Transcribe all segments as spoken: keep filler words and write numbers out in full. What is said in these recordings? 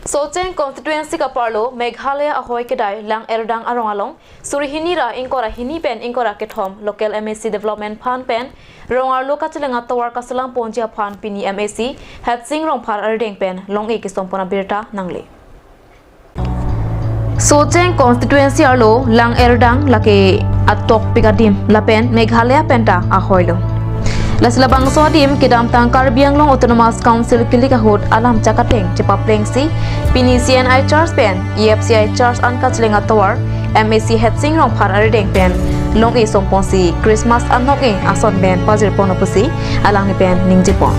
Socheng constituency kaparlo Meghalaya ahoi kedai Lang Erdang arong along suri hini ra ingkoi ra hini pen ingkoi ra kethom local M A C development fund pen rong arlo kacheleng atovar kaselam ponji aphan pini M A C Hetsing Rongphar arideng pen long-e kesompon abirta nangle. Socheng constituency arlo Lang Erdang lake atokpik adim lapen Meghalaya penta ahoilo. Lasi labangso adim kedamtang Karbi Anglong Autonomous Council kilik ahut alam chakateng chepaplengsi pini C N I Church pen E F C I Church an kacheleng atovar M A C Hetsing Rongphar arideng pen long-e somponsi Christmas anong-e ason pen pajirponlo pusi alangli pen ningjepon.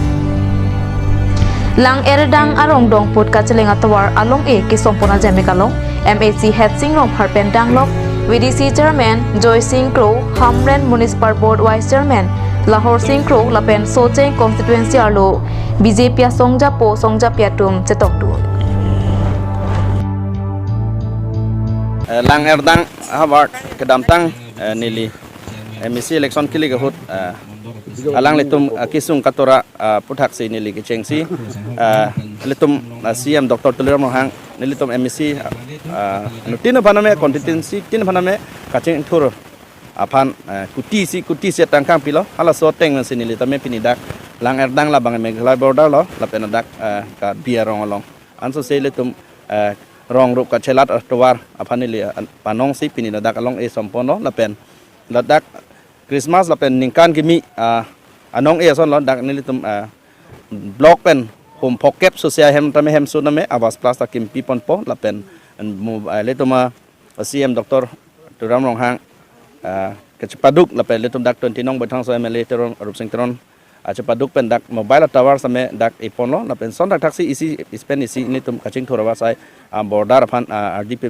Lang Erdang arong dongput kacheleng atovar along-e kesompon ajeme kalong M A C Hetsing Rongphar pen danglok V D C Chairman Joy Sing Kro, Hamren Municipal Board Vice Chairman Lahor Sing Kro lapen Socheng constituency arlo B J P asongjapo songjapi atum chetongdun. Eh, Lang Erdang havar kedamtang, eh, neli M A C election kilik ahut, eh, alanglitum, eh, kesung katora, eh, aputhaksi neli kechengsi, eh, ilitum, eh, C M Doctor Tuliram Ronghang nelitum M A C, eh, anuttin aphan tame constituency tin aphan tame kachingthur aphan, eh, kotisi kotisi atangka pilo, halaso ateng pensi neli tame pini dak Lang Erdang labang Meghalaya border lo lapen dak, eh, Karbi arong along. Ansose ilitum, eh, rong rup kachelat atovar aphan neli, eh, panongsi pini ladak along-e somponlo lapen ladak Christmas lapen ningkan kimi, ah, anong-e asonlo dak nelitum, ah, block pen hum phokep sose ahem tame hemso tame Awas Plus ta kimpiponpo lapen, eh, mo-, eh, ilitum, ah, C M Doctor Tuliram Ronghang, ah, kachepaduk lapen ilitum dak twenty nong Baithalangso M L A Teron, Rupsing Teron, ah, chepaduk pen dak mobile tower tame dak eponlo lapen son dak thaksi isi ispen isi nelitum kachingthur ava sai, ah, border aphan, ah, R D P